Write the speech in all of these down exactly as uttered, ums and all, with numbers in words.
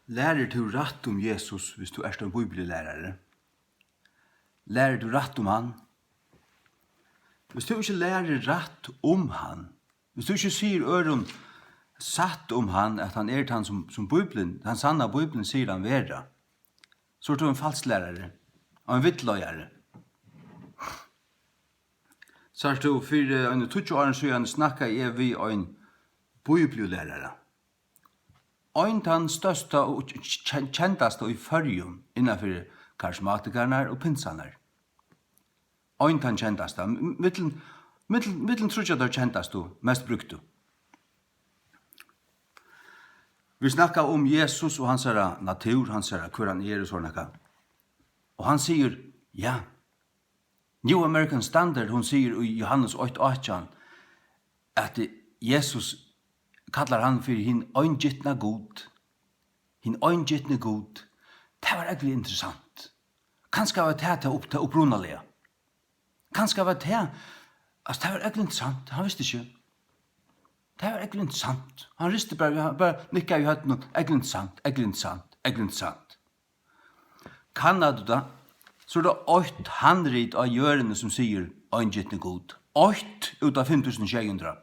Lærir tú rætt um Jesus, hvis tú ert ein bíbliulærari? Lærir tú rætt um hann? Hvis tú ikki lærir rætt um hann, hvis tú ikki sigur øðrum satt um hann, at hann er tann, sum, sum Bíblian, tann sanna Bíblian sigur hann vera, so ert tú ein falslærari og ein villleiðari. Sært tú, fyri eini tíggju árum síðan snakkaði eg við ein bíbliulærara. Ein tann størsta og k-, k-, kendasta í Føroyum innanfyri karismatikararnar og pinsarnar. Ein tann kendasta, m-, millum, millum, millum tríggjar teir kendastu, mest brúktu. Vit snakka um Jesus og hansara natúr, hansara, hvør hann er og sovorðið nakað. Og hann sigur, ja, New American Standard, hon sigur í Jóhannes eitt átjan, at Jesus kallar hann fyri hin eingitna Gud. Hin eingitni Gud. Tað var ógvuliga interessant. Kanska var tað tað upp-, tað upprunaliga. Kanska var tað, altso, tað var ógvuliga interessant. Hann visti ikki. Tað var ógvuliga interessant. Hann risti bara, hann bara nikkaði við høvdinum. Ógvuliga interessant, ógvuliga interessant, ógvuliga interessant. Kannar tú tað? So er tað eitt handrit á jørðini sum sigur eingitni Gud. Eitt út av fimm túsund sjey hundrað.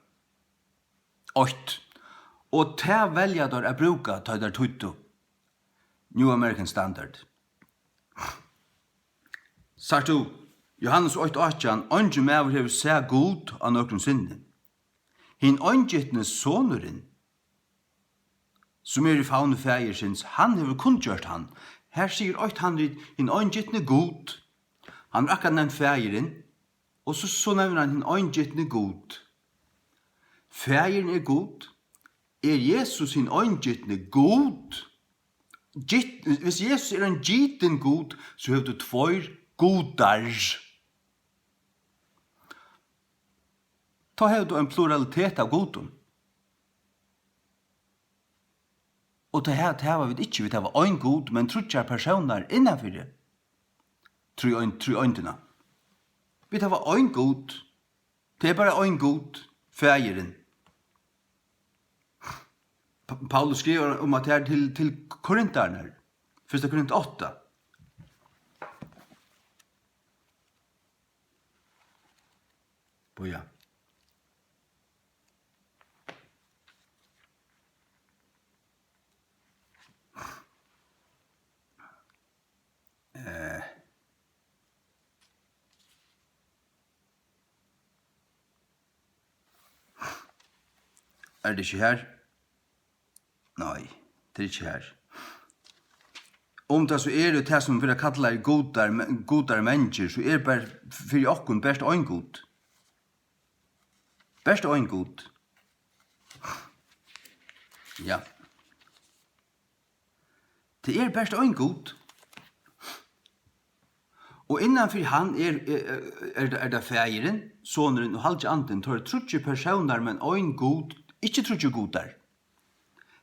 Eitt. Og tað velja teir at brúka, tá teir týddu New American Standard. Sært tú, Jóhannes eitt átjan, eingin maður hevur sæð Gud á nøkrum sinni. Hin eingitni sonurin, sum er í favni faðirsins, hann hevur kunngjørt hann. Her sigur eitt handrit, hin eingitni Gud. Hann hevur akkurát nevnt faðirin, og so, so nevnir hann hin eingitni Gud. Faðirin er Gud. Er Jesus hin eingitni Gud? Git-, hvis Jesus er ein gitin Gud, so hevur tú tveir gudar. Tá hevur tú ein pluralitet av gudum. Og tað her, tað hava vit ikki, vit hava ein Gud, men tríggjar persónar innanfyri tríein-, tríeindina. Vit hava ein Gud, tað er bara ein Gud, Faðirin. P-, Paulus skrivar um at tað er til, til Korintarnar, fyrsta Korint átta. Bíða. Eh. Er tað ikki her? Nei, tað er ikki her. Um tað so eru tað, sum verða kallaðir gudar, men, gudar mangir, so er bara fyri okkum bert ein Gud. Bert ein Gud. Ja. Tað er bert ein Gud. Og innan fyri hann er, er, er, er tað Faðirin, Sonurin og Halgi Andin, teir eru tríggir persónar, men ein Gud, ikki tríggir gudar.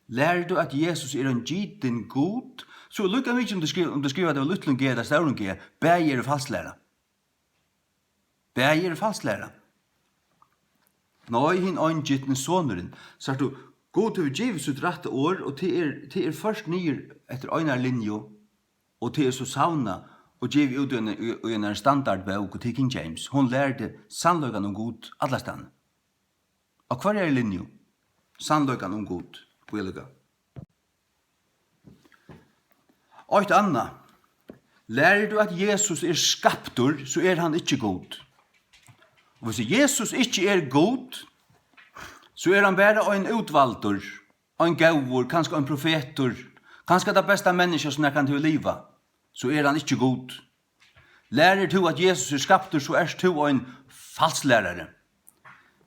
Lærir tú, at Jesus er ein gitin Gud, so er líka mikið, um tú skrivar, um tú skrivar tað við lítlum g ella stórum g, bæði eru falsklæra. Bæði eru falsklæra. Nei, hin eingitni Sonurin. Sært tú, Gud hevur givið sítt rætta orð, og tað er, tað er ført niður eftir einari linju, og tað er so savnað og givið út í ein, í, í einari standardbók, og tað er King James. Hon lærdi sannleikan um Gud allastaðni. Á hvørjari linju? Sannleikan um Gud. Bíða líka. Eitt annað. Lærir tú, at Jesus er skaptur, so er hann ikki Gud. Og hvis Jesus ikki er Gud, so er hann bara ein útvaldur, ein góður, kanska ein profetur, kanska tað besta menniskja, sum nakrantíð hevur livað, so er hann ikki Gud. Lærir tú, at Jesus er skaptur, so ert tú ein falslærari.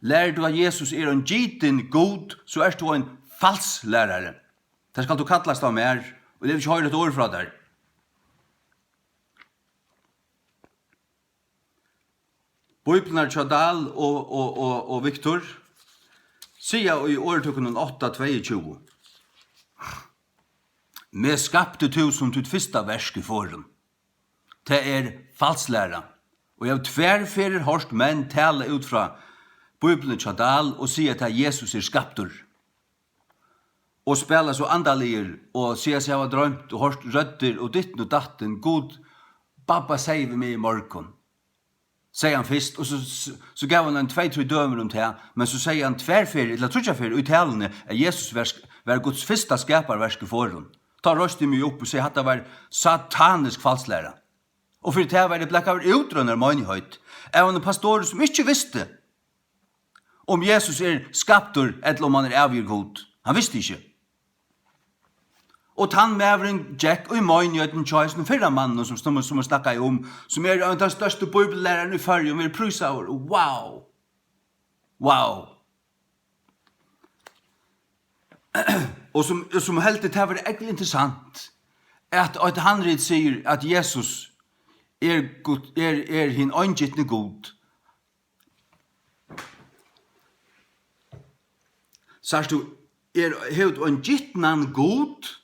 Lærir tú, at Jesus er ein gitin Gud, so ert tú ein falslærari. Tað skalt tú kallast av mær, og eg vil ikki hoyra eitt orð frá tær. Bíbliurnar hjá Dahl og, og, og, og Victor siga í Orðtøkunum átta tveyogtjúgu: Meg skapti tú sum títt fyrsta verk í forðum. Tað er falslæra. Og eg havi tvær ferðir hoyrt menn tala út frá Bíbliuni hjá Dahl og siga, at Jesus er skaptur. og spæla so andaligur og siga seg hava droymt og hoyrt røddir og ditten og datten. Gud, babba segði við meg í morgun, segði hann fyrst, og so, so, so gav hann ein tvey, trý dømir um tað, men so segði hann tvær ferðir, ella tríggjar ferðir í taluni, at Jesus var, var Guds fyrsta skaparverk í forðum. Tá reisti eg meg upp og segði, hatta var satanisk falslæra. Og fyri tað var eg blakaður út úr einari meinigheit av einum pastori, sum ikki visti, um Jesus er skaptur, ella um hann er ævigur Gud. Hann visti ikki. Og tann maðurin gekk í meinigheitina hjá hesum fyrra manninum, sum, sum, sum eg snakkaði um, sum er ein av teimum størstu bíbliulærarunum í Føroyum, verður prísaður. Wow! Wow! Og sum, sum heldur, tað var ógvuliga interessant, at eitt handrit sigur, at Jesus er Gud, er, er hin eingitni Gud. Sært tú, er, hevur tú ein gitnan Gud,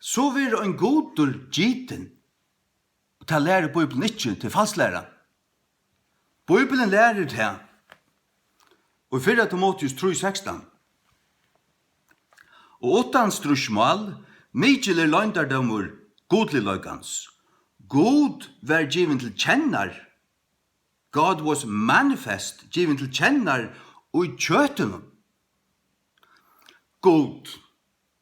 so verður ein gudur gitin. Og tað lærir Bíblian ikki, tað er falslæra. Bíblian lærir tað. Og í fyrra Timoteus trý sekstan: Og uttan stríðsmál, mikil er loyndardómur gudligleikans. Gud var givin til kennar, God was manifest, givin til kennar í kjøtinum. Gud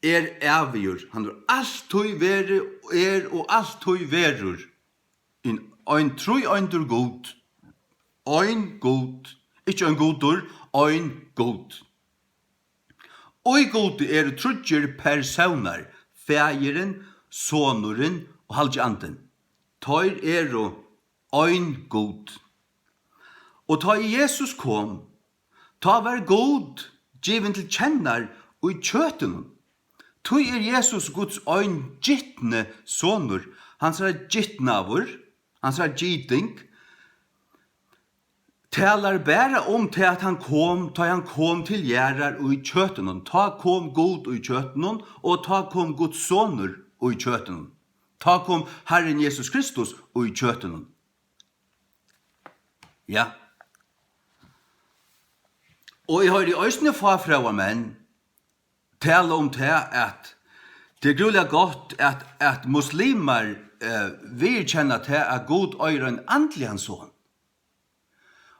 er ævigur, hann er altíð verið, er og altíð verður. Ein, ein tríeindur Gud. Ein Gud. Ikki ein gudur, ein Gud. Í Gudi eru tríggir persónar, Faðirin, Sonurin og Halgi Andin. Teir eru ein Gud. Og tá ið Jesus kom, tá var Gud givin til kennar í kjøtinum. Tí er Jesus Guds eingitni sonur, hansara gitnaður, hansara giting, talar bara um tað, at hann kom, tá hann kom til jarðar í kjøtinum. Tá kom Gud í kjøtinum, og tá kom Guds sonur í kjøtinum. Tá kom Harrin Jesus Kristus í kjøtinum. Ja. Og eg hoyri eisini fáfróar menn tala um tað, at tað er grúliga gott, at, at muslimar, eh, viðurkenna tað, at Gud eigur ein andligan son.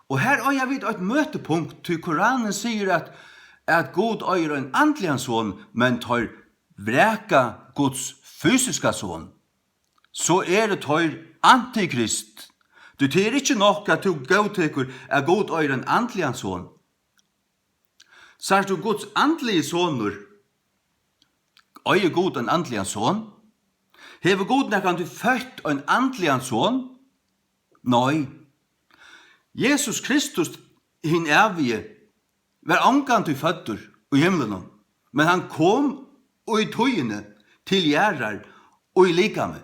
Og her eiga vit eitt møtipunkt, tí Koranin sigur, at, at Gud eigur ein andligan son, men teir vraka Guds fysiska son. So eru teir antikrist. Tí tað er ikki nokk, at tú góðtekur, at Gud eigur ein andligan son. Sært tú, Guds andligi sonur, eigur Gud ein andligan son? Hevur Gud nakrantíð føtt ein andligan son? Nei. Jesus Kristus, hin ævigi, var ongantíð føddur í himlinum, men hann kom í tíðini til jarðar í likami.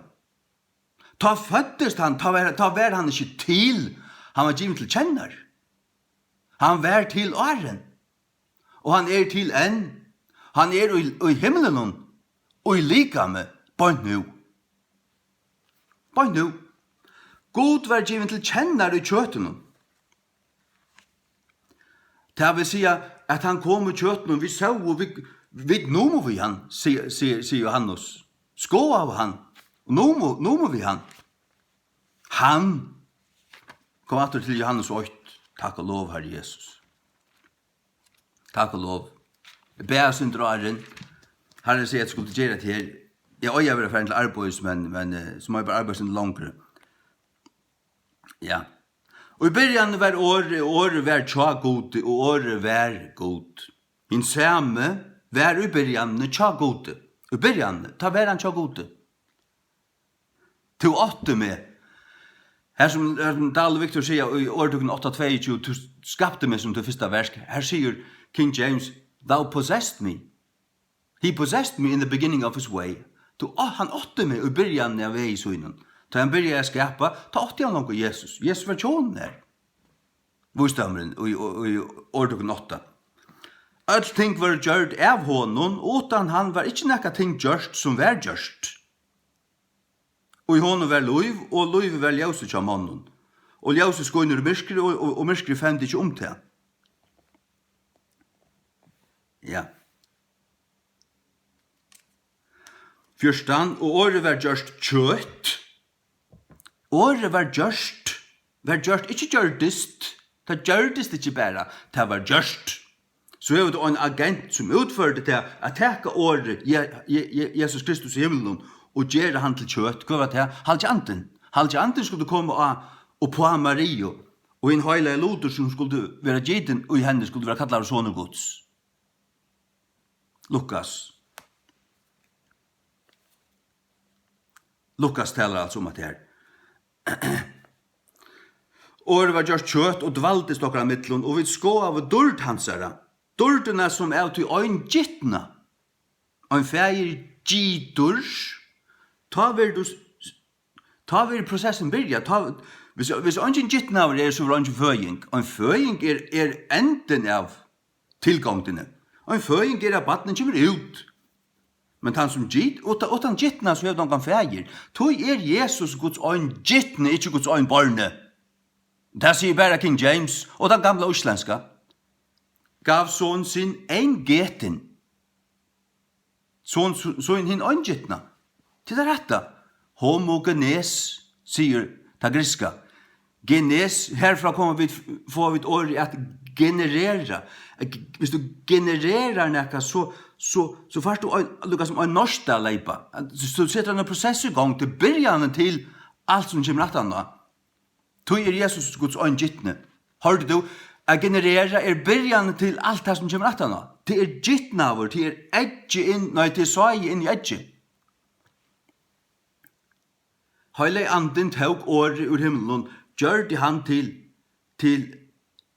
Tá føddist hann, tá var, tá var hann ikki til, hann var givin til kennar. Hann var til áðrenn, og hann er til enn. Hann er í, í himlinum, í likami, beint nú. Beint nú. Gud var givin til kennar í kjøtinum. Tað vil siga, at hann kom í kjøtinum, vit sóu, vit, vit numu við hann, sigur, sigur, sigur Johannes. Skoðaðu hann, numu, numu við hann. Hann, kom aftur til Johannes eitt, takk og lov, Harri Jesus. Takk og lov. Eg bað eitt sindur áðrenn. Harrin segði, at eg skuldi gera hetta her. Eg eigi at vera farin til arbeiðis, men, men, eh, so má eg bara arbeiða eitt sindur longri. Ja. Og í byrjanini var Orðið, og Orðið var hjá Gudi, og Orðið var Gud. Hin sami var í byrjanini hjá Gudi. Í byrjanini, tá var hann hjá Gudi. Tú átti meg. Her sum, her sum Dahl og Victor siga í Orðtøkuni átta tveyogtjúgu, tú skapti meg sum títt fyrsta verk. Her sigur King James, "Thou possessed me." He possessed me in the beginning of his way. Tú, á, hann átti meg í byrjanini av vegi sínum. Tá hann byrjaði at skapa, tá átti hann longu Jesus. Jesus var hjá honum har. Vísdómurin í, í, í Orðtøkuni átta. Øll ting vóru gjørd av honum, og uttan hann var ikki nakað ting gjørt, sum var gjørt. Og í honum var lív, og lívið var ljósið hjá monnum. Og ljósið skínur í myrkri, og, og, og myrkrið femdi ikki um tað. Ja. fjúrtan, og orðið var gjørt kjøt. Orðið var gjørt, var gjørt, ikki gjørdist. Tað gjørdist ikki bara, tað var gjørt. So hevur tú ein agent, sum útførdi tað at taka orðið Je-, Je-, Je-, Jesus Kristus í himlinum og gera hann til kjøt. Hvør var tað? Halgi Andin. Halgi Andin skuldi koma á, uppá Mariu, og hin heilagi lutur, sum skuldi vera gitin í henni, skuldi vera kallaður sonur Guds. Lukas. Lukas talar altso um at her. Orðið var gjørt kjøt og dvaldist okkara millum, og vit skoðaðu dýrd hansara, dýrdina, sum av tí eingitna, ein faðir gitur, tá verður tú s-, s-, tá verður prosessin byrjað. Tá, hvis, hvis eingin gitnaður er, so er eingin føðing. Ein føðing er, er endin av tilgongdini. Ein føðing er, at barnið kemur út. Men tann sum git-, uttan, uttan gitna, so hevur tú ongan faðir. Tí er Jesus Guds eingitni, ikki Guds einborni. Tað sigur bara King James og tann gamla íslendska. Gav son sin eingetin. Son, son hin eingitna. Til tað rætta. Homogenes, sigur tað grikska. Genes, herfrá koma vit, fáa vit orðið at generera. Hvis tú genererar nakað, so, so, so fært tú ein, líka sum ein neystaleypa. So setur ein prosess í gongd, tað er byrjanin til alt sum kemur aftaná. Tí er Jesus Guds eingitni. Hoyrdi tú? At generera er byrjanin til alt tað sum kemur aftaná. Tað er gitnaður, tað er eggið inn, nei, tað er sáið inn í eggið. Heilagi Andin tók orðið úr himlinum, gjørdi hann til, til,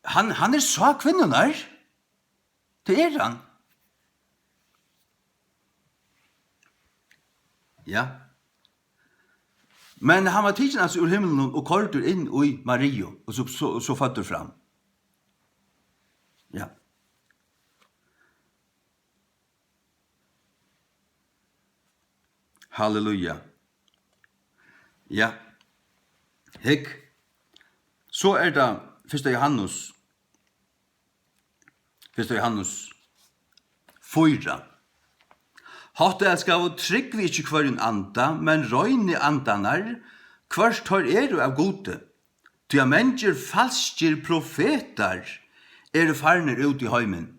hann, hann er sá kvinnunnar. Tað er hann. Ja. Men hann var tikin, altso, úr himlinum og koyrdur inn í Mariu, og so, so, so føddur fram. Ja. Halleluja. Ja. Hygg. So er tað fyrsta Johannes. Fyrsta Johannes fýra. Háttelskaðu, trúgvið ikki hvørjum anda, men roynið andarnar, hvørt teir eru av Gudi. Tí at mangir falskir profetar eru farnir út í heimin.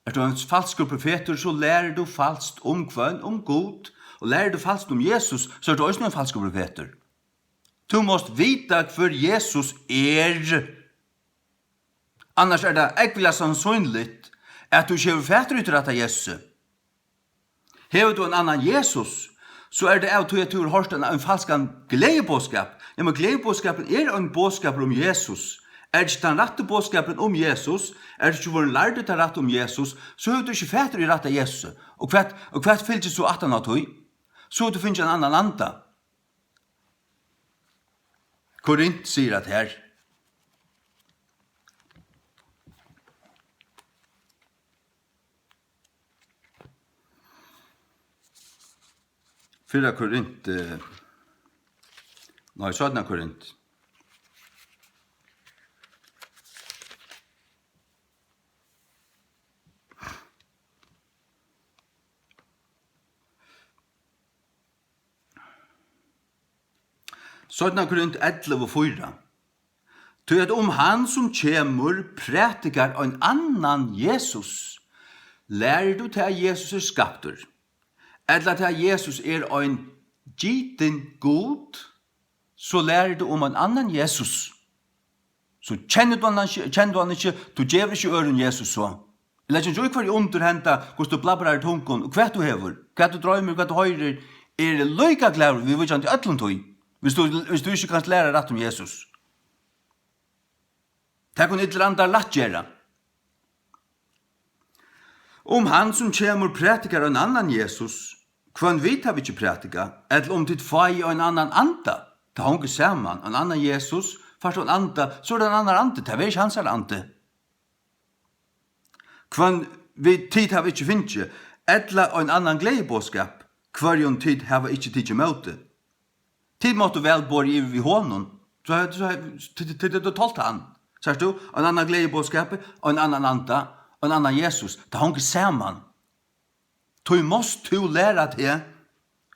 Ert tú ein falskur profetur, so lærir tú falskt um hvønn? Um Gud. Og lærir tú falskt um Jesus, so ert tú eisini ein falskur profetur. Tú mást vita, hvør Jesus er. Annars er tað ógvuliga sannsynligt, at tú ikki hevur fatur í tí rætta Jesusi. Hevur tú ein annan Jesus, so er tað av tí, at tú hevur hoyrt ein, ein falskan gleðiboðskap. Nei, men gleðiboðskapurin er ein boðskapur um Jesus. Er ikki tann rætti boðskapurin um Jesus, er tú ikki vorðin lærdur tað rætta um Jesus, so hevur tú ikki fatur í rætta Jesusi. Og hvat, og hvat fylgir so aftan á tí? So hevur tú fingið ein annan anda. Korint sigur at her. Fyrra Korint, eh, nei, seinna Korint. Seinna Korint ellivu fýra. Tí at um hann, sum kemur, prædikar ein annan Jesus, lærir tú tað, at Jesus er skaptur, ella tað, at Jesus er ein gitin Gud, so lærir tú um ein annan Jesus. So kennir tú hann ikki, kennir tú hann ikki, tú gevur ikki øðrum Jesus so. Eg leggi ikki í, hvørji undur henda, hvussu tú blabrar í tungum, og hvat tú hevur, hvat tú droymir, hvat tú hoyrir, eri líka glaður viðvíkjandi øllum tí, hvis tú, hvis tú ikki kanst læra rætt um Jesus. Tað kunnu illir andar lætt gera. Um hann, sum kemur, prædikar ein annan Jesus, hvønn vit hava ikki prædikað, ella um tit fáa ein annan anda, tað hongur saman, ein annan Jesus, fært tú ein anda, so er tað ein annar andi, tað verður ikki hansara andi. Hvønn vit, tit hava ikki fingið, ella ein annan gleðiboðskap, hvørjum tit hava ikki tikið ímóti. Tit máttu væl borið yvir við honum. So, so, tit, tit, tit, tit tolt hann. Sært tú? Ein annan gleðiboðskap, ein annan anda, ein annan Jesus. Tað hongur saman. Tí mást tú læra teg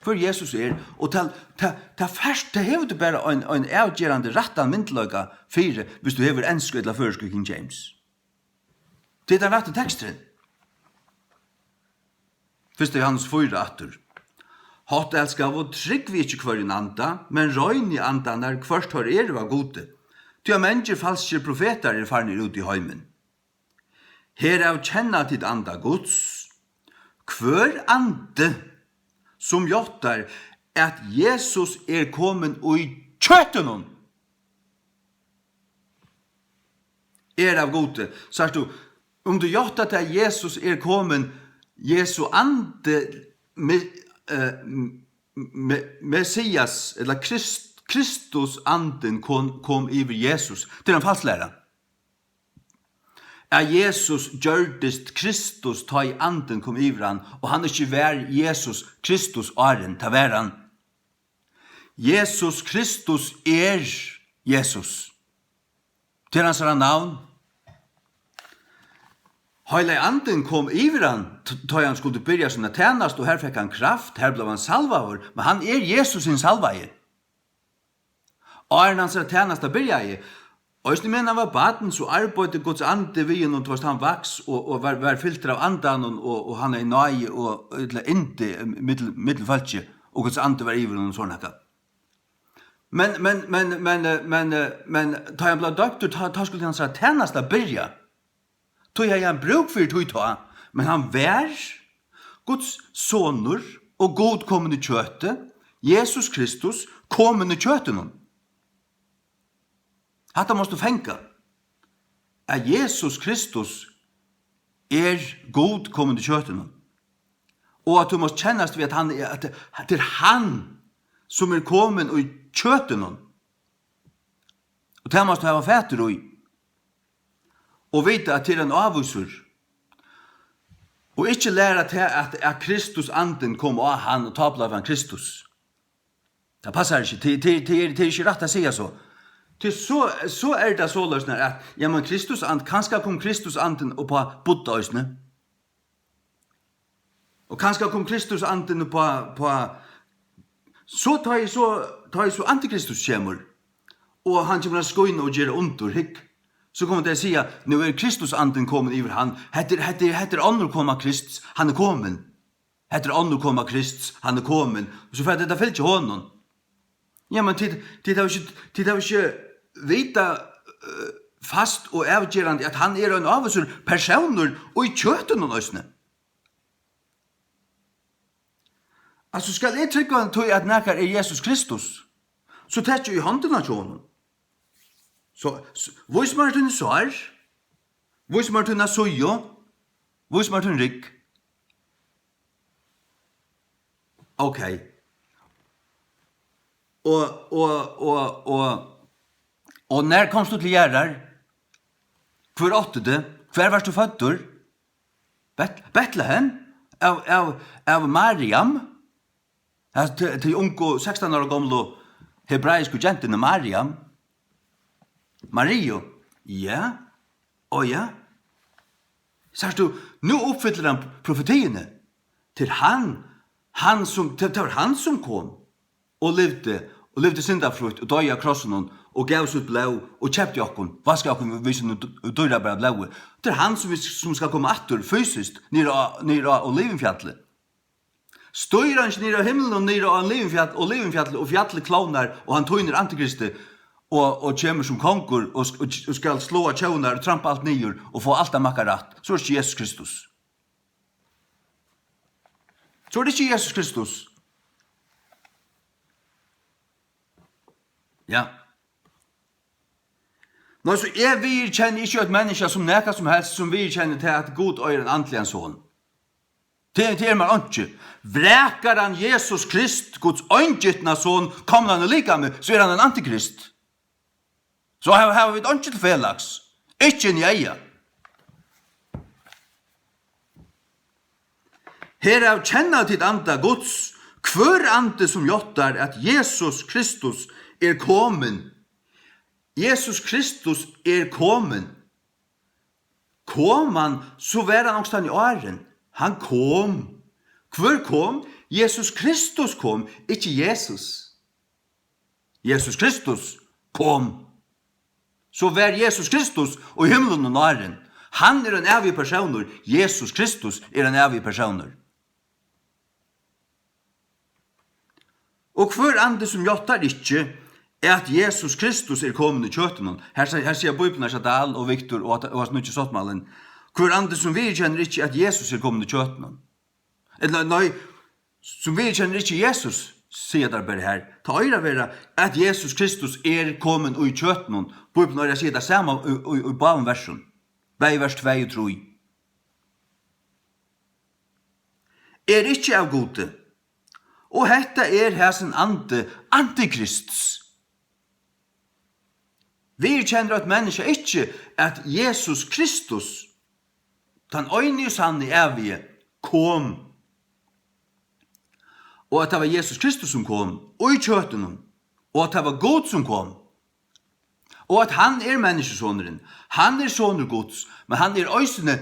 Hvør Jesus er, og tað, tað, tað fært, tað hevur tú bara ein, ein avgerandi rættan myndugleika fyri, viss tú hevur ensku ella føroysku King James. Tað er tann rætti teksturin. Fyrsta Jóhannes fýra aftur. Háttelskaðu, trúgvið ikki hvørjum anda, men roynið andarnar, hvørt teir eru av Gudi. Tí at mangir falskir profetar eru farnir út í heimin. Herav kenna tit anda Guds. Hvør andi, sum játtar, at Jesus er komin í kjøtinum, er av Gudi. Sært tú, um tú játtar til, at Jesus er komin, Jesu andi, me-, eh, me-, Messias, ella Krist-, Kristus andin kom, kom yvir Jesus. Tað er ein falsk læra. At Jesus gjørdist Kristus, tá ið andin kom yvir hann, og hann ikki var Jesus Kristus áðrenn, tað var hann. Jesus Kristus er Jesus. Tað er hansara navn. Heilagi andin kom yvir hann, t-, tá ið hann skuldi byrja sína tænastu, og har fekk hann kraft, har bleiv hann salvaður, men hann er Jesus hin salvaði. Áðrenn hansara tænasta byrjaði, eisini meðan hann var barn, so arbeiddi Guds andi við honum, tú veist, hann vaks og, og var, var fyltur av andanum, og, og hann hevði náði og, ella yndi, millum, millum fólki, og Guds andi var yvir honum, og sovorðið nakað. Men, men, men, men, eh, men, eh, men tá hann bleiv døptur, tá, tá skuldi hansara tænasta byrja. Tí hevði hann brúk fyri tí tá, men hann var Guds sonur og Gud komin í kjøti, Jesus Kristus komin í kjøtinum. Hatta mást tú fanga, at Jesus Kristus er Gud komin í kjøtinum, og at tú mást kennast við, at hann er, at, at tað er hann, sum er komin í kjøtinum. Og tað mást tú hava fatur í. Og vita, at tað er ein ávísur. Og ikki læra tað, at, at Kristus andin kom á hann, og tá bleiv hann Kristus. Tað passar ikki. Tað, tað, tað er, tað er ikki rætt at siga so. Tí so, so er tað soleiðis, at, ja, men Kristus and-, kanska kom Kristus andin upp á Buddha eisini. Og kanska kom Kristus andin upp á, upp á, so tá ið so, tá ið so antikristus kemur, og hann kemur at skína og gera undur, hygg, so koma tey at siga, nú er Kristus andin komin yvir hann. Hetta er, hetta er, hetta er onnur koma Krists, hann er komin. Hetta er onnur koma Krists, hann er komin. Og so fara tey at fylgja honum. Ja, men tit, tit hava ikki, tit hava ikki vitað, eh, fast og avgerandi, at hann er ein ávísur persónur í kjøtinum eisini. Altso, skal eg trúgva tí, at nakar er Jesus Kristus, so taki eg í hondina hjá honum. So, s-, vís mær tíni sár, vís mær tína síðu, vís mær tín rygg. Ok. Og, og, og, og, og nær komst tú til jarðar? Hvør átti teg? Hvar vart tú føddur? Bet-, Betlehem? Av, av, av Mariam? At tey, tey ungu sekstan ára gomlu hebraisku gentuni Mariam? Mariu? Ja. Ó ja. Sært tú, nú uppfyllir hann profetiini. Til hann, hann sum, til, til hann sum kom og livdi, og livdi syndafrítt og doyði á krossinum og gav sítt blóð og keypti okkum, vaskaði okkum við sínum dý-, dýrabara blóði. Til hann sum, sum skal koma aftur fysiskt niður á, niður á Olivinfjallið. Stýra hann ikki niður av himlinum, niður á Olivinfjall, Olivinfjall, og fjallið klovnar, og hann týnir antikristi, og, og kemur sum kongur, og, og, og skal sláa tjóðirnar og trampa alt niður, og fáa alt at makka rætt. So er ikki Jesus Kristus. So er tað ikki Jesus Kristus. Ja. Nei, so eg viðurkenni ikki eitt menniskja sum nakað sum helst, sum viðurkennir tað, at Gud eigur ein andligan son. Tað, tað er mær einki. Vrakar hann Jesus Krist, Guds eingitna son, komnan í likami, so er hann ein antikrist. So hava, hava vit einki til felags. Ikki inn í eyga. Herav kenna tit anda Guds, hvør andi sum játtar, at Jesus Kristus er komin. Jesus Kristus er komin. Kom hann, so var hann onkustaðni áðrenn. Hann kom. Hvør kom? Jesus Kristus kom, ikki Jesus. Jesus Kristus kom. So var Jesus Kristus í himlunum áðrenn. Hann er ein ævigur persónur. Jesus Kristus er ein ævigur persónur. Og hvør andi sum játtar ikki, at Jesus Kristus er komin í kjøtinum. Her, se- her siga Bíbliurnar hjá Dahl og Victor og at, og at nýggja sáttmálin. Hvør andi sum viðurkennir ikki, at Jesus er komin í kjøtinum. Ella nei, sum viðurkennir ikki Jesus, siga teir bara her. Tað eigur at vera, at Jesus Kristus er komin í kjøtinum. Bíbliurnar siga tað sama í, í, í báðum versum. Bæði vers tvey og trý. Er ikki av Gudi. Og hetta er hasin andi antikrists. Viðurkennir eitt menniskja ikki, at Jesus Kristus, tann eini og sanni ævigi, kom, og at tað var Jesus Kristus, sum kom í kjøtinum, og at tað var Gud, sum kom, og at hann er Menniskjusonurin, hann er sonur Guds, men hann er eisini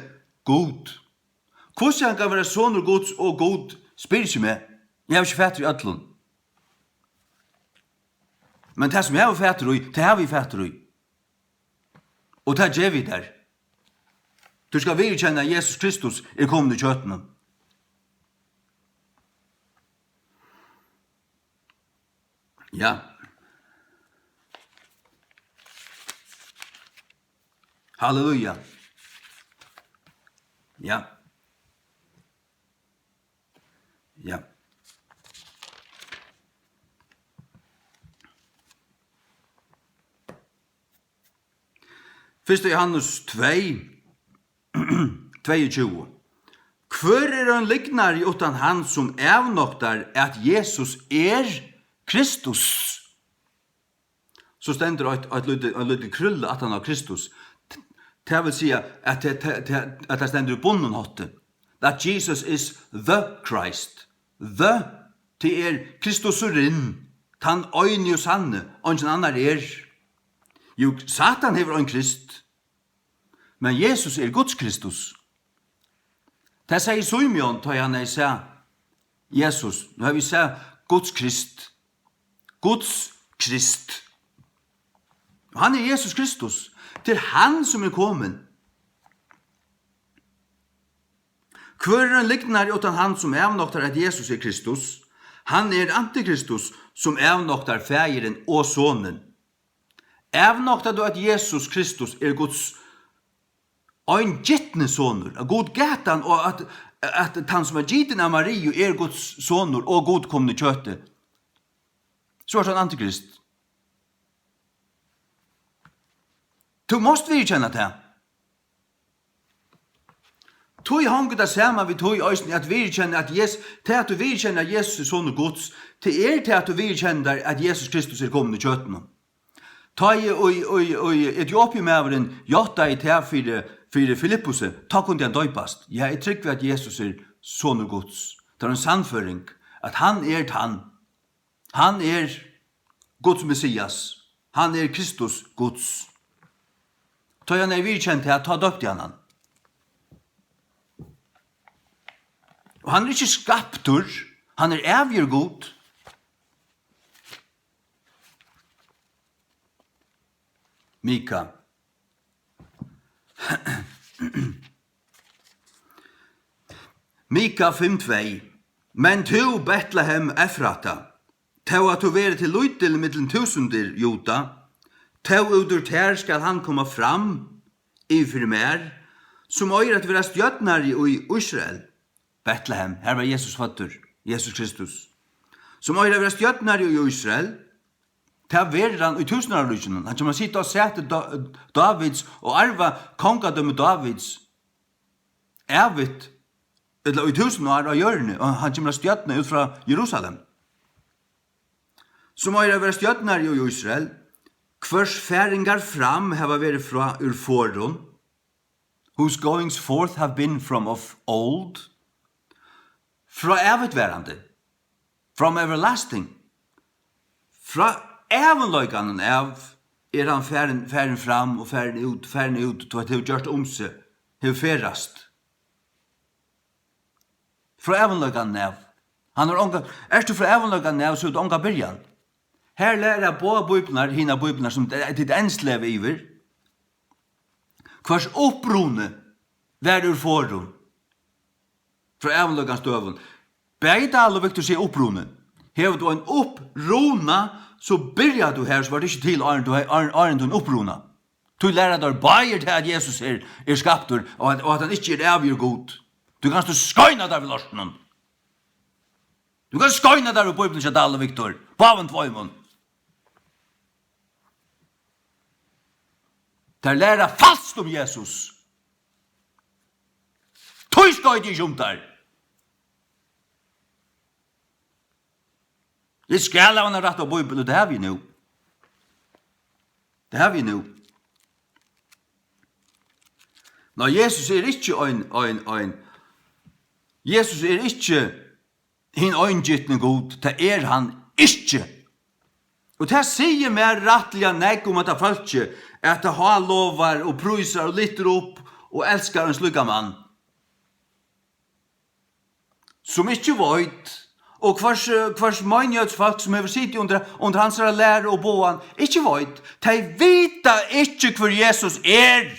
Gud. Hvussu hann kann vera sonur Guds og Gud, spyr ikki meg. Eg havi ikki fatur í øllum. Men tað, sum eg havi fatur í, tað havi eg fatur í. Og tað gevi eg tær. Tú skal viðurkenna, at Jesus Kristus er komin í kjøtinum. Ja. Halleluja. Ja. Ja. Fyrsta Jóhannes tvey, tveyogtjúgu. Hvør er ein lygnari uttan hann, sum avnoktar, at Jesus er Kristus? So stendur eitt, eitt lítið, ein lítil krúlla aftan á Kristus. Tað vil siga, at tað, tað, tað, at tað stendur í bundnum hátti. That Jesus is the Christ. The, tað er Kristusurin, tann eini og sanni, eingin annar er. Jú, Satan hevur ein Krist, men Jesus er Guds Kristus. Tað segði Simeon, tá ið hann hevði sæð Jesus. Nú hava vit sæð Guds Krist. Guds Krist. Og hann er Jesus Kristus. Tað er hann, sum er komin. Hvør er ein lygnari uttan hann, sum avnoktar, at Jesus er Kristus? Hann er antikristus, sum avnoktar Faðirin og Sonin. Avnoktar tú, at Jesus Kristus er Guds eingitni sonur, at Gud gat hann, og at, at tann, sum var gitin av Mariu, er Guds sonur og Gud komin í kjøti, so ert tú ein antikrist. Tú mást viðurkenna tað. Tí hongur tað saman við tí eisini at viðurkenna, at Jesus, tað at tú viðurkennir, at Jesus er sonur Guds, tað er tað, at tú viðurkennir, at Jesus Kristus er komin í kjøtinum. Tá ið, ið, ið, ið Etiopiumaðurin játtaði tað fyri, fyri Filippusi, tá kundi hann doypast. Ja, eg trúgvi, at Jesus er sonur Guds. Tað er ein sannføring, at hann er tann. Hann er Guds Messias. Hann er Kristus Guds. Tá hann hevði viðurkent tað, tá doypti hann hann. Og hann er ikki skaptur, hann er ævigur Gud. Mika. Mika fimm tvey. Men tú, Betlehem Efrata, tó at tú verði til lítil millum túsundir Juda, tó út úr tær skal hann koma fram yvir fyri mær, sum eigur at vera stjórnari í Ísrael. Betlehem, har var Jesus føddur, Jesus Kristus. Sum eigur at vera stjórnari í Ísrael, tað verður hann í túsundáraríkinum. Hann kemur at sita á sæti Dá-, Dávids og arva kongadømi Dávids ævigt, ella í túsund ár á jørðini, og hann kemur at stjórna út frá Jerusalem. Sum eigur at vera stjórnari í Ísrael, hvørs faringar fram hava verið frá úr forðum, whose goings forth have been from of old, frá ævigtvarandi, from everlasting, frá ævinleikanum av er hann farin, farin fram og farin út, farin út, tá tað hevur gjørt um seg, hevur ferðast. Frá ævinleikanum av. Hann hevur onga, ert tú frá ævinleikanum av, so hevur tú onga byrjan. Her læra báðar bíblarnar, hinar bíblarnar, sum tit enn sleva yvir, hvørs uppruni var úr forðum, frá ævinleikans døgum. Bæði Dahl og Victor siga uppruni. Hevur tú ein uppruna, so byrjar tú her, so var tað ikki til áðrenn tú, áðrenn, áðrenn tín uppruna. Tí læra teir báðir tað, at Jesus er, er skaptur, og at, og at hann ikki er ævigur Gud. Tú kanst tú skeina tær við lortinum. Tú kanst skeina tær við Bíbliuni hjá Dahl og Victor, báðum tveimum. Teir læra falskt um Jesus. Tí skoyti eg ikki um teir. Eg skal hava eina rætta Bíbel, og tað havi eg nú. Tað havi eg nú. Nei, Jesus er ikki ein, ein, ein. Jesus er ikki hin eingitni Gud. Tað er hann ikki. Og tað sigur mær rættiliga nógv um hetta fólkið, at tað hálovar og prísar og lyftir upp og elskar ein slíkan mann, sum ikki veit, og hvørs, hvørs meinigheitsfólk, sum hevur sitið undir, undir hansara læru og boðan, ikki veit. Tey vita ikki, hvør Jesus er.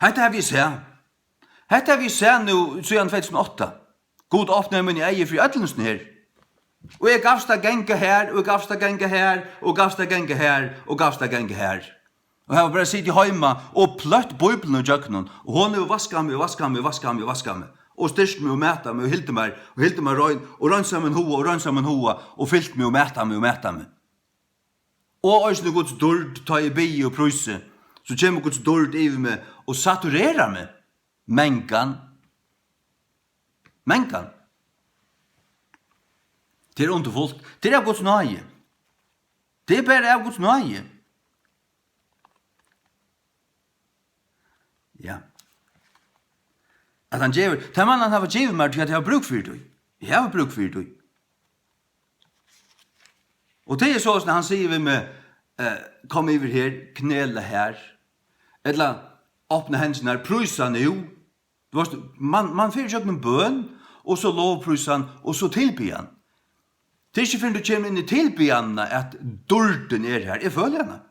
Hetta havi eg sæð. Hetta havi eg sæð nú síðan tvey túsund og átta. Gud opnaði míni eygu fyri øllum sum her. Og eg gavst at ganga her, og eg gavst at ganga her, og gavst at ganga her, og gavst at ganga her. Og eg havi bara sitið heima og pløtt Bíbliuna ígjøgnum, og hon hevur vaskað meg, og vaskað meg, og vaskað meg, og vaskað meg, og styrkt meg, og matað meg, og hildið mær, og hildið mær rein, og reinsað mín huga, og reinsað mín huga, og fylt meg, og matað meg, og matað meg. Og eisini Guds dýrd, tá eg biði og prísi, so kemur Guds dýrd yvir meg og saturerar meg. Mangan. Mangan. Tað er undurfult. Tað er av Guds náði. Tað er bara av Guds náði. Ja. At hann gevur, tað man hann hava givið mær, tí at eg havi brúk fyri tí. Eg havi brúk fyri tí. Og tað er soleiðis, at hann sigur við meg, eh, "Kom yvir her, knela her." Ella, "Opna hendurnar, prísa nú." Tú veist, man, man fer ígjøgnum bøn, og so lovprísan, og so tilbiðjan. Tað er ikki fyrr enn tú kemur inn í tilbiðjanina, at dýrdin er har. Eg føli hana.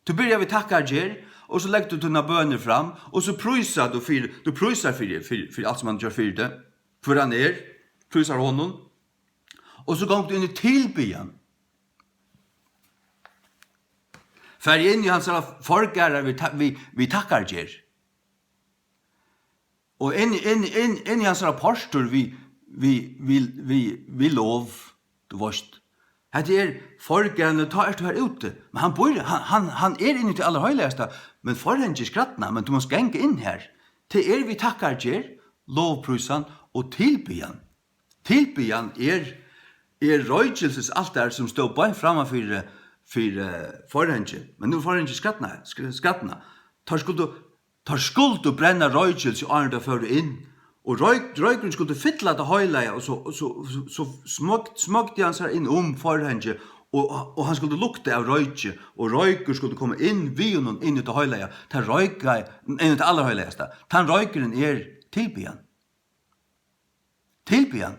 Tú byrjar við takkargerð, og so leggur tú tínar bønir fram, og so prísar tú fyri, tú prísar fyri, fyri, fyri alt sum hann ger fyri teg, hvør hann er, prísar honum, og so gongur tú inn í tilbiðjan. Fari inn í hansara forgarðar við ta-, við, við takkargerð. Og inn, inn, inn, inn í hansara portur við, við, við, við, við lov, tú veist. Hetta er forgarðin, tá ert tú har úti. Men hann býr, hann, hann, hann er inni í tí allarheilagasta, men forhangið er skrædnað, men tú mást ganga inn har. Tað er við takkargerð, lovprísan og tilbiðjan. Tilbiðjan er, er roykilsisaltar, sum stóð beint framman fyri, fyri, eh, forhangið. Men nú er forhangið skrædnað, skr-, skrædnað. Teir skuldu Teir skuldu brenna roykilsi, áðrenn teir fóru inn, og royk-, roykurin skuldi fylla tað heilaga, og so, og so, so, so smøkti, smøkti hann sær inn um forhangið, og, og hann skuldi lukta av royki, og roykur skuldi koma inn við honum inn í tað heilaga. Tað roykaði, inn í tað allarheilagasta. Tann roykurin er tilbiðjan. Tilbiðjan.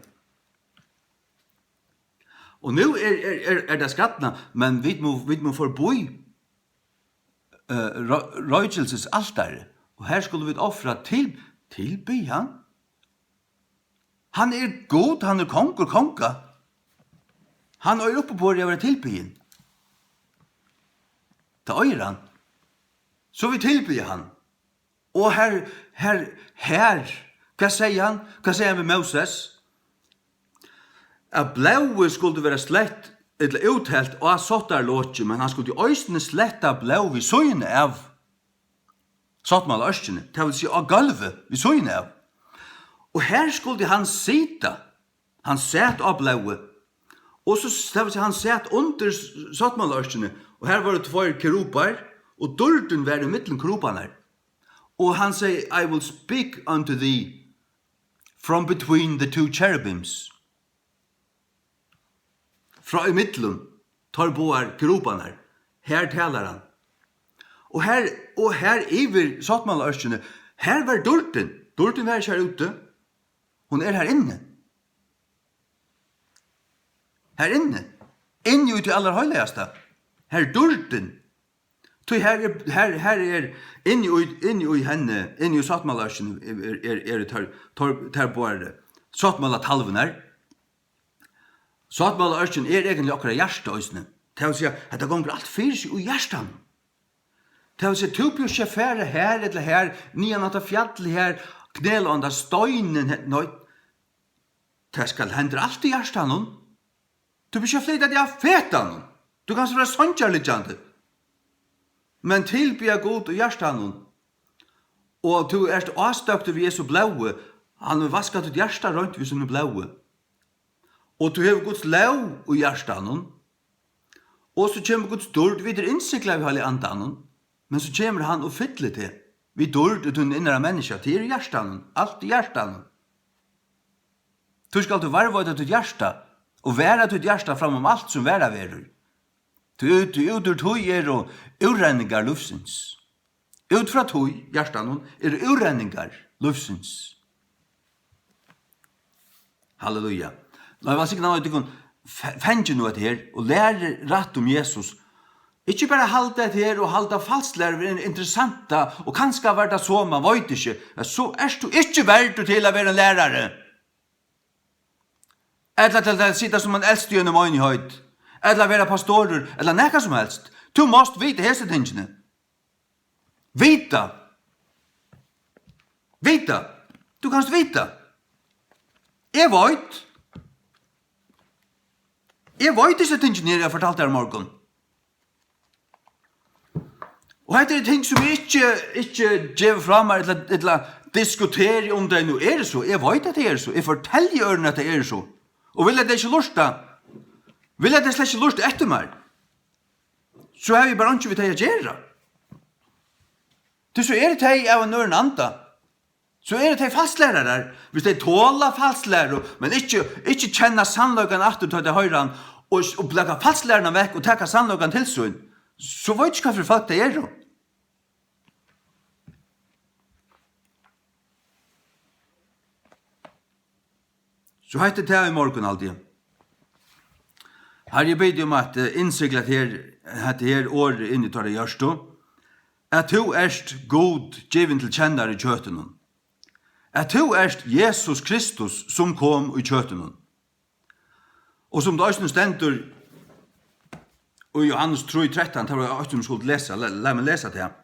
Og nú er, er, er, er tað skrædnað, men vit mugu, vit mugu forbi, eh, ro-, roykilsisaltarið, og har skulu vit ofra til, tilbiðjan. Hann er Gud, hann er kongur konga. Hann eigur uppiborið at vera tilbiðin. Tað eigur hann. So vit tilbiðja hann. Og her, her, her, hvat segði hann? Hvat segði hann við Móses? At blóðið skuldi vera slett ella úthelt á sáttarlokið, men hann skuldi eisini sletta blóð við síðuna av sáttmálaørkini, tað vil siga á gólvið við síðuna av. Og her skuldi hann sita. Hann sat á blóðið. Og so, tað vil siga, hann sat undir s-, sáttmálaørkini, og har vóru tveir kerubar, og dýrdin var ímillum kerubarnar. Og hann segði, "I will speak unto thee from between the two cherubims." Frá ímillum teir báðar kerubarnar, har talar hann. Og her, og her yvir sáttmálaørkini, her var dýrdin. Dýrdin var ikki her úti. Hon er her inni. Her inni. Inni í tí allarheilagasta. Her er dýrdin. Tí her er, her, her er inni í, inni í henni, inni í sáttmálaørkini er, er, er, eru tær, tær, tær báðar sáttmálatalvurnar. Sáttmálaørkin er eigentliga okkara hjarta eisini. Tað vil siga, hetta gongur alt fyri seg í hjartanum. Tað vil siga, tú býr ikki at fara her ella har, niðan á tað fjallið har, knela á handa steinin, he-, nei. Tað skal henda alt í hjartanum. Tú býr ikki at flyta teg av fetanum. Tú kanst vera seingjarliggjandi. Men tilbiðja Gud í hjartanum. Og tú ert ástøktur við Jesu blóði. Hann hevur vaskað títt hjarta reint við sínum blóði. Og tú hevur Guds lóg í hjartanum. Og so kemur Guds dýrd, vit eru innsiglað við Heilaga Andanum, men so kemur hann og fyllir teg við dýrd í tínum innara menniskja. Tað er í hjartanum, alt í hjartanum. Tí skalt tú varðveita títt hjarta, og vara títt hjarta fram um alt sum vara verður. Tí út, tí út úr tí eru úrrenningar lívsins. Út frá tí, hjartanum, eru úrrenningar lívsins. Halleluja. Lat meg signa tykkum, fe-, fangið nú hetta her, og lærið rætt um Jesus. Ikki bara halda hetta her og halda falsklæru vera interessanta, og kanska var tað so, man veit ikki, men so ert tú ikki verdur til at vera ein lærari. Ella til at sita sum ein eldstur í einum meinigheit, ella vera pastorur, ella nakað sum helst. Tú mást vita hesi tingini. Vita. Vita. Tú kanst vita. Eg veit. Eg veit hesi tingini her, eg fortaldi tær í morgun. Og hetta eru ting, sum eg ikki, ikki gevi frá mær, ella, ella diskuteri um tey nú eru so. Eg veit, at tey eru so. Eg fortelji øðrum, at tey eru so. Og vilja tey ikki lurta, vilja tey slett ikki lurta eftir mær, so havi eg bara einki við tey at gera. Tí so eru tey av ein øðrum anda. So eru tey falsklærarar, hvis tey tola falsklæru, men ikki, ikki kenna sannleikan aftur, tá tey hoyra hann, og, og blaka falsklæruna vekk og taka sannleikan til sín, so veit ikki, hvat fyri fólk tey eru. So hetta er tað í morgun, haldi eg. Harri, eg biði um at, eh, innsigla at her, hetta her orðið inn í teirra hjørtu, at tú ert Gud givin til kennar í kjøtinum, at tú ert Jesus Kristus, sum kom í kjøtinum. Og sum tað eisini stendur í Johannes trý trettan, tað var eitt, sum skuldi lesa, la-, lat meg lesa tað.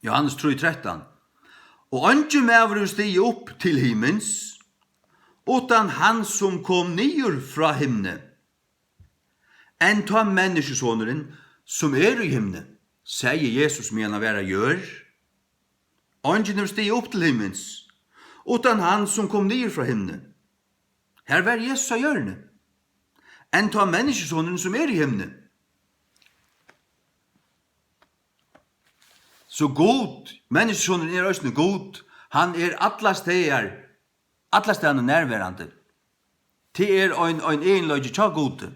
Johannes trý trettan. Og eingin maður hevur stigið upp til himins, uttan hann, sum kom niður frá himni, enntá Menniskjusonurin, sum er í himni, segði Jesus, meðan hann var á jørð. Eingin hevur stigið upp til himins, uttan hann, sum kom niður frá himni. Har var Jesus á jørðini. Enntá Menniskjusonurin, sum er í himni. So Gud, Menniskjusonurin er eisini Gud, hann er allastaðar, allastaðni nærverandi. Tað er ein, ein eginleiki hjá Gudi.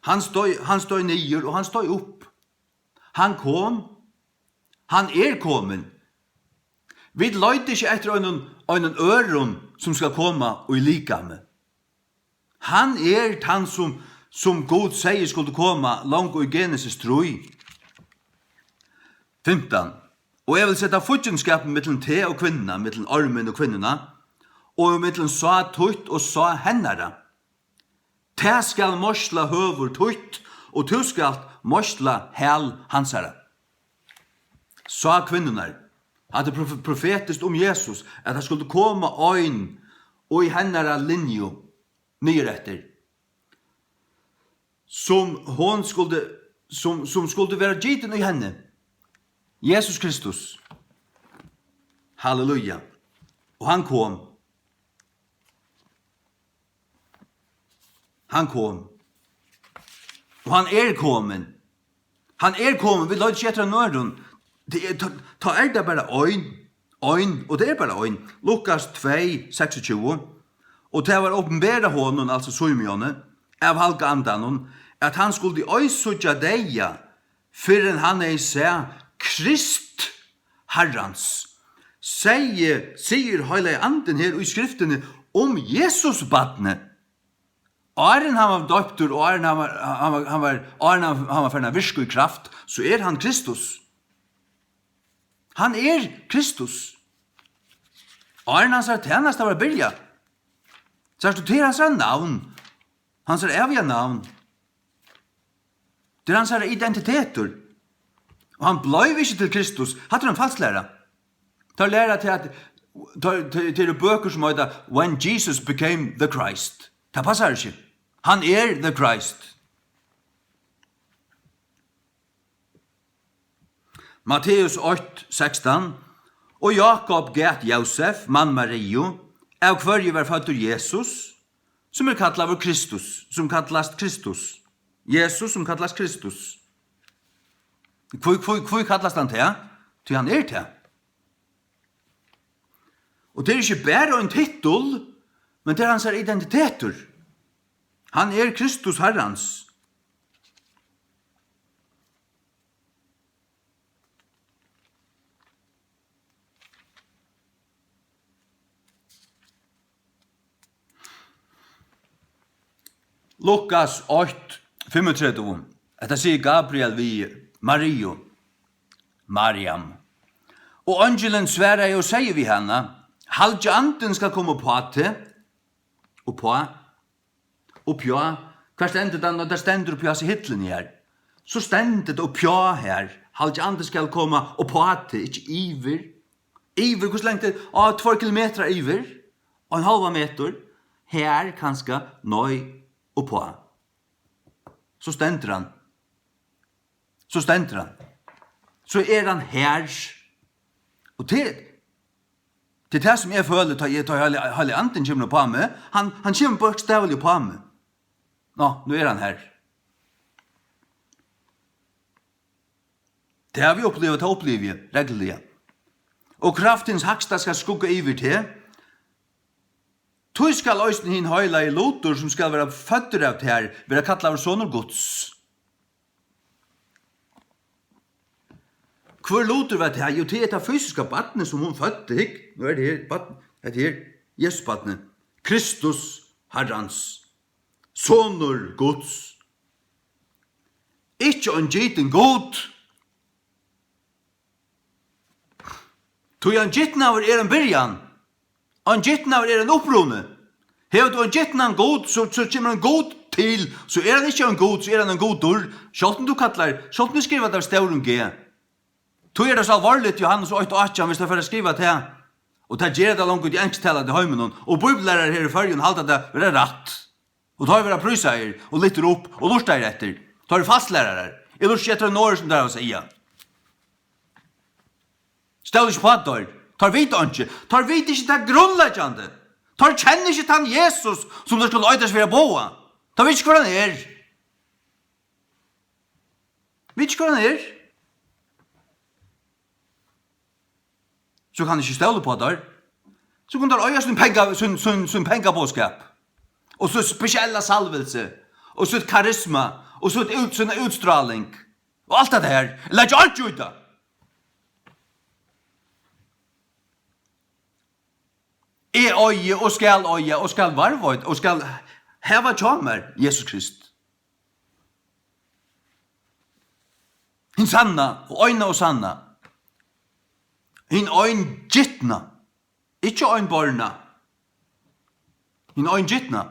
Hann steig, hann steig niður og hann steig upp. Hann kom. Hann er komin. Vit leita ikki eftir einum, einum øðrum, sum skal koma í likami. Hann er tann, sum, sum Gud segði skuldi koma, langt í Genesis trý. Fimtan. Og eg vil seta fíggindskapin millum teg og kvinnuna, millum ormin og kvinnuna, og millum sáð títt og sáð hennara. Tað skal meisla høvur títt, og tú skalt meisla hæl hansara. Sáð kvinnunnar. Hatta er prof-, profetiskt um Jesus, at tað skuldi koma ein í hennara linju niður eftir, sum hon skuldi, sum, sum skuldi vera gitin í henni. Jesus Kristus. Halleluja. Og hann kom. Hann kom. Og hann er komin. Hann er komin. Vit leita ikki eftir einum øðrum. Tað er, tá, tá er tað bara ein. Ein, og tað er bara ein. Lukas tvey, seksogtjúgu. Og tað var opinberað honum, altso Símeoni, av Halga Andanum, at hann skuldi ei síggja deyða, fyrr enn hann hevði sæð Krist Harrans, segði, sigur Heilagi Andin her í Skriftini um Jesusbarnið, áðrenn hann var doyptur, og áðrenn hann var, hann var, hann var, áðrenn hann, hann var farin at virka í kraft, so er hann Kristus. Hann er Kristus. Áðrenn hansara tænasta var byrjað. Sært tú, tað er hansara navn. Hansara æviga navn. Tað er hansara identitetur. Og hann bleiv ikki til Kristus. Hatta er ein falsklæra. Teir læra til at, teir, teir, teir eru bøkur sum heita When Jesus Became the Christ. Tað passar ikki. Hann er the Christ. Matteus eitt sekstan: Og Jákup gat Jósef, mann Mariu, av hvørji var føddur Jesus, sum er kallaður Kristus, sum kallast Kristus. Jesus, sum kallast Kristus. Hví, hví, hví kallast hann tað? Tí hann er tað. Og tað er ikki bara ein tittul, men tað er hansara identitetur. Hann er Kristus Harrans. Lukas eitt fimmogtretivu. Hetta sigur Gabriel við Mariu, Mariam. Og eingilin svaraði og segði við hana: Halgi Andin skal koma uppá teg, uppá, uppá, hvar stendur tað? Tað stendur uppá hasi hillini her. So stendur tað uppá her. Halgi Andin skal koma uppá teg, ikki yvir. Yvir, hvussu langt er? Á, tveir kilometrar yvir. Og ein hálvan metur. Her kanska, nei, uppá. So stendur hann. So stendur hann. So er hann her. Og til, til tað sum eg føli, tá eg, tá Heilagi, Heilagi Andin kemur uppá meg, hann, hann kemur bókstavliga uppá meg. Nå, nú er hann her. Tað havi eg upplivað, tað upplivi eg regluliga. Og kraft hins hægsta skal skugga yvir teg. Tí skal eisini hin heilagi lutur, sum skal vera føddur av tær, vera kallaður sonur Guds. Hvør lutur var tað? Jú, tað er tað fysiska barnið, sum hon føddi. Hygg, nú er tað her, barn, hetta her, Jesusbarnið. Kristus, Harrans. Sonur Guds. Ikki ein gitin Gud. Tí ein gitnaður er ein byrjan. Ein gitnaður er ein uppruni. Hevur tú ein gitnan Gud, so, so kemur ein Gud til, so er hann ikki ein Gud, so er hann ein gudur. Sjálvt um tú kallar, sjálvt um tú skrivar tað við stórum G. Tí er tað so alvorligt, Jóhannes eitt átjan, viss tað fer at skriva tað. Og tað ger tað longu í enskutalandi heiminum. Og bíbliulærarar her í Føroyum halda tað vera rætt. Og teir verða prísaðir og lyftir upp og lurtaðir eftir. Teir eru falsklærarar. Eg lurti ikki eftir einum orði, sum teir hava at siga. Stóla ikki upp á teir. Teir vita einki. Teir vita ikki tað grundleggjandi. Teir kenna ikki tann Jesus, sum teir skulu leita seg fyri at boða. Teir vita ikki, hvør hann er. Vita ikki, hvør hann er. So kann eg ikki stóla upp á teir. So kunnu teir eiga sín penga-, sín, sín, sín pengaboðskap. Og sítt spesiella salvilsi. Og sítt karisma. Og sítt út-, sína útstráling. Og alt tað her. Leggja einki í tað. Eg eigi og skal eiga og skal varðveita og skal hava hjá mær Jesus Krist. Hin sanna og eina og sanna. Hin eingitna. Ikki einborna. Hin eingitna.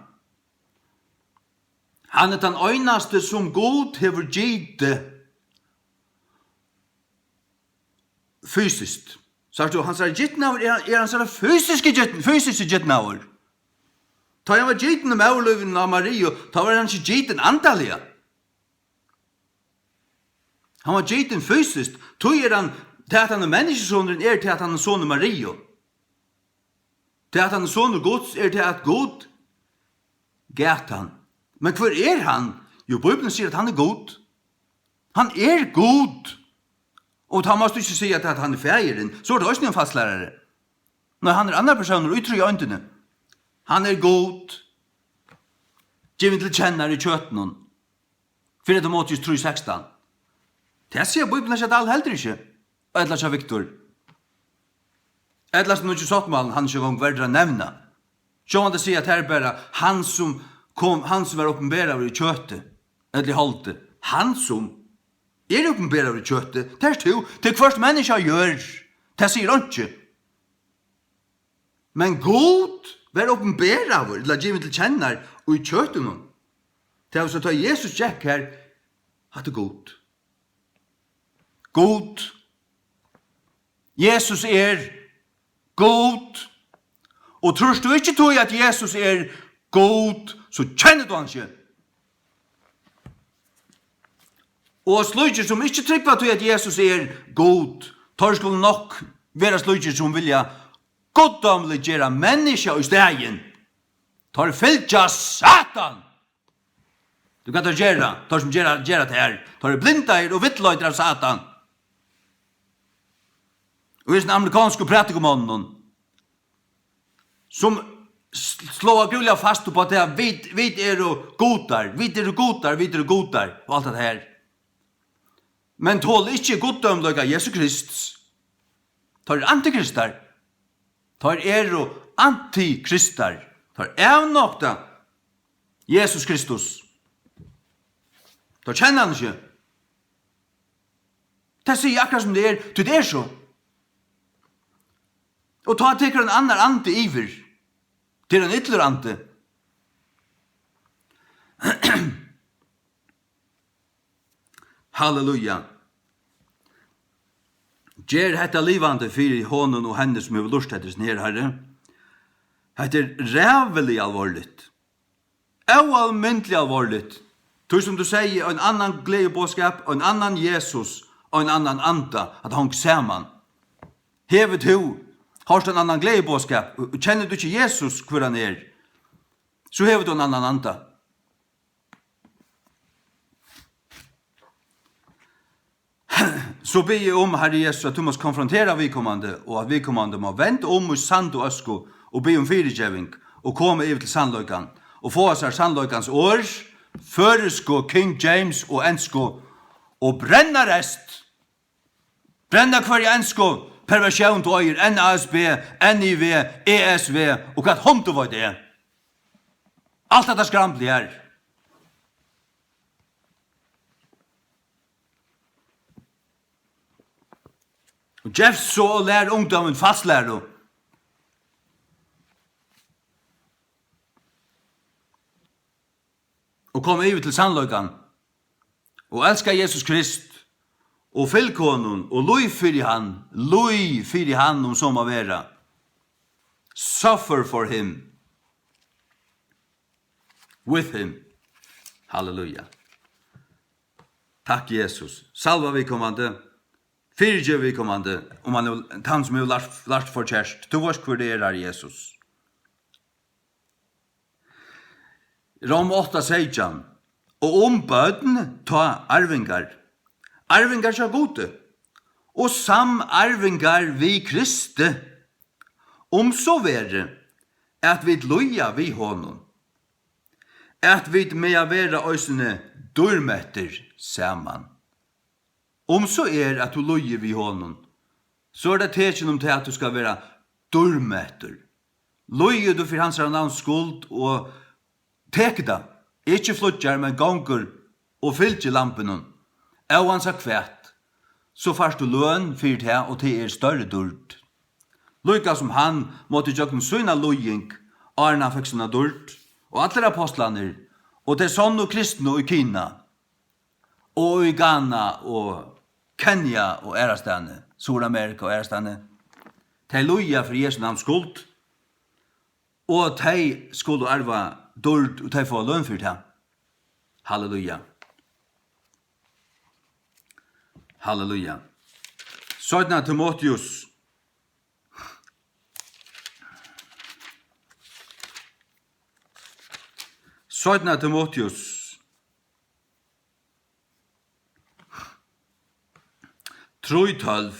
Hann er tann einasti, sum Gud hevur gitið fysiskt. Sært tú, hansara gitnaður er, er hansara fysiski gitn-, fysiski gitnaður. Tá hann var gitin í móðurlívinum á Mariu, tá var hann ikki gitin andaliga. Hann var gitin fysiskt, tí er hann, tað at hann er menniskjusonurin, er tað at hann er sonur Mariu. Tað at hann er sonur Guds, er tað at Gud gat hann. Men hvør er hann? Jú, Bíblian sigur, at hann er Gud. Hann er Gud. Og tá mást tú ikki siga, at hann er faðirin. So er tað eisini ein falslærari. Nei, hann er annar persónur í tríeindini. Hann er Gud, givin til kennar í kjøtinum. Fyrra Timoteus trý sekstan. Tað sigur Bíblian hjá Dahl heldur ikki. Ella hjá Viktor. Ella sum nýggi sáttmálin, hann er ikki eingong verdur at nevna. Sjálvandi siga tær bara, hann sum kom, hann sum var opinberaður í kjøti, ella í holdi. Hann sum er opinberaður í kjøti, tað ert tú, tað er hvørt menniskja á jørð. Tað sigur einki. Men Gud var opinberaður, ella givin til kennar, í kjøtinum. Tað vil siga, tá Jesus gekk her, hatta er Gud. Gud. Jesus er Gud. Og trýrt tú ikki tí, at Jesus er Gud, so kennir tú hann ikki. Og slíkir, sum ikki trúgva tí, at Jesus er Gud, teir skulu nokk vera slíkir, sum vilja guddómliggera menniskja í staðin. Teir fylgja Satan. Tú, hvat teir gera, teir sum gera, gera tað her, teir eru blindaðir og villleiddir av Satan. Og hesum amerikansku prædikumonnunum, sum s-, sláa grúiliga fast upp á tað, vit, vit eru gudar, vit eru gudar, vit eru gudar, og alt tað her. Men tola ikki guddómleika Jesu Krists. Teir eru antikristar. Teir eru antikristar. Teir avnokta Jesus Kristus. Teir kenna hann ikki. Tað sigi eg akkurát sum tað er, tí tað er so. Og tá tekur ein annar andi yvir. Tað er ein illur andi. Halleluja. Ger hetta livandi fyri honum og henni, sum hevur lurtað eftir hesum her, Harri. Hetta er ræðuliga alvorligt. Óalmindiliga alvorligt. Tí sum tú segði, ein annan gleðiboðskap, ein annan Jesus, ein annan anda, at hongur saman. Hevur tú hoyrt ein annan gleðiboðskap, og, og kennir tú ikki Jesus, hvør hann er, so hevur tú ein annan anda. So biði eg um, Harri Jesus, at tú mást konfrontera viðkomandi, og at viðkomandi má venda um í sand og øsku og biðja um fyrigeving og koma yvir til sannleikan og fáa sær sannleikans orð, føroysku King James og ensku, og brenna rest. Brenna hvørja ensku perversjón tú eigur, N A S B, N I V, E S V og hvat hundur veit eg. Alt hetta skramlið her. Og gevst so og lær ungdómin falslæru. Og kom yvir til sannleikan. Og elska Jesus Krist. Og fylg honum. Og lív fyri hann. Lív fyri hann, um so má vera. Suffer for him. With him. Halleluja. Takk, Jesus. Salva viðkomandi. Fyrigev viðkomandi, um hann hevur, tann sum hevur lært, lært forkert. Tú veitst, hvør tað er, Harri Jesus. Rom átta seytjan. Og um børn, tá arvingar. Arvingar hjá Gudi. Og samarvingar við Kristi. Um so verður, at vit líða við honum, at vit mega vera eisini dýrmettir saman. Um so er, at tú líður við honum, so er tað tekin um tað, at tú skal vera dýrmettur. Líður tú fyri hansara navns skuld og tekur tað, ikki flýggjar, men gongur og fylgir Lambinum, óansæð hvat, so fært tú løn fyri tað, og tað er størri dýrd. Líka sum hann mátti gjøgnum sína líðing, áðrenn hann fekk sína dýrd, og allir apostlarnir, og tey sonnu kristnu í Kina, og í Ghana, og Kenya, og aðrastaðni, Suðuramerika og aðrastaðni, tey líða fyri Jesu navns skuld, og tey skulu arva dýrd, og tey fáa løn fyri tað. Halleluja. Halleluja. Seinna Timoteus. Seinna Timoteus. Trý tólv.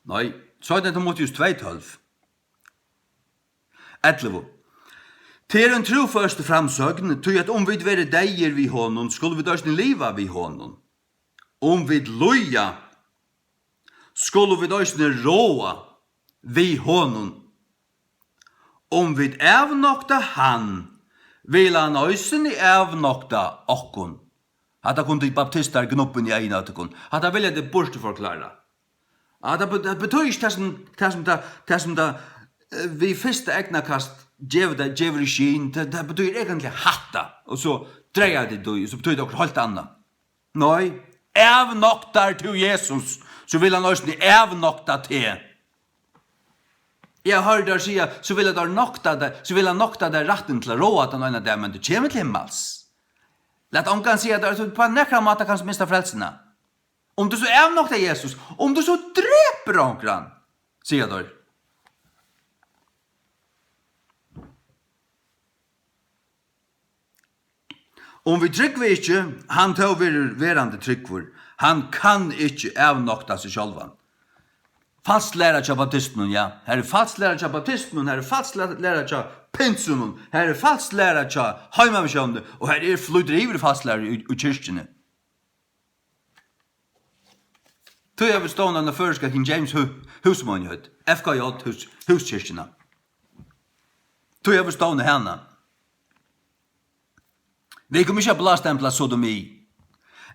Nei, Seinna Timoteus tvey tólv. Ellivu. Tað er ein trúføst framsøgn, tí at um vit verða deyðir við honum, skulu vit eisini liva við honum. Um vit lýða, skulu vit eisini ráða við honum. Um vit avnokta hann, vil hann eisini avnokta okkum. Hatta kunnu tit baptistar gnubba inn í eyguni á tykkum. Hatta vilja tit burturforklára. Ja, tað be-, tað betýðir ikki tað sum, tað sum tað, tað sum tað, eh, við fyrsta eygnakast gevur tað, gevur í skyn. Tað, tað betýðir eigentliga hatta. Og so dreiar tað í, so betýðir tað okkurt heilt annað. Nei, avnoktar tú Jesus, so vil hann eisini avnokta teg. Eg hoyrdi teir siga, so vil hann nokta tær, so vil hann nokta tær rættin til at ráða tann eina dag, men tú kemur til himmals. Lat ongan siga tær, at tú á nakran máta kanst missa frelsuna. Um tú so avnoktar Jesus, um tú so drepur onkran, siga teir. Um vit trúgva ikki, hann tó verður verandi trúgvur, hann kann ikki avnokta seg sjálvan. Falsk læra hjá baptistunum, ja. Her er falsk læra hjá baptistunum, her er falsk læ-, læra hjá pinsunum, her er falsk læra hjá heimamissiónini, og her er flýtur yvir í falsk læra í, í kirkjuni. Tí hava vit stovnað eina føroyska King James hú-, húsmeinigheit, F K J hús-, húskirkjuna. Tí hava vit stovnað hana. Vit koma ikki at blástempla sodomi.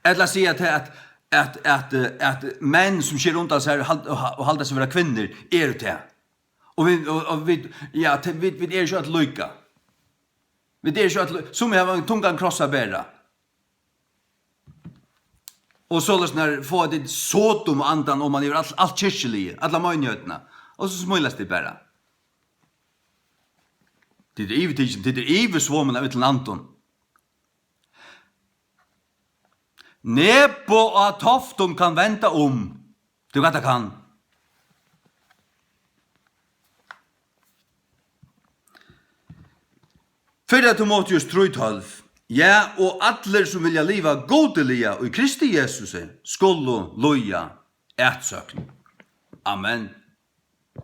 Ella siga at, at, at, at, at menn sum skera undan sær hald-, og ha-, og halda seg vera kvinnur, eru tað. Og vit, og, og vit, ja, te-, vit, vit eru ikki øll líka. Vit eru ikki øll lí-, summi hava ein tungan kross at bera. Og soleiðis nær fáa tit Sodom-andan oman yvir alt, alt kirkjuliðið, alla meinighetina. Og so smílast tit bara. Tit eru yvirtikin, tit eru yvirsvomin av illum andum. Nebo á toftum kann venda um. Tú veit, tað kann. Fyrra Timoteus trý tólv. Ja, og allir, sum vilja liva gudiliga í Kristi Jesusi, skulu lýða atsókn. Amen.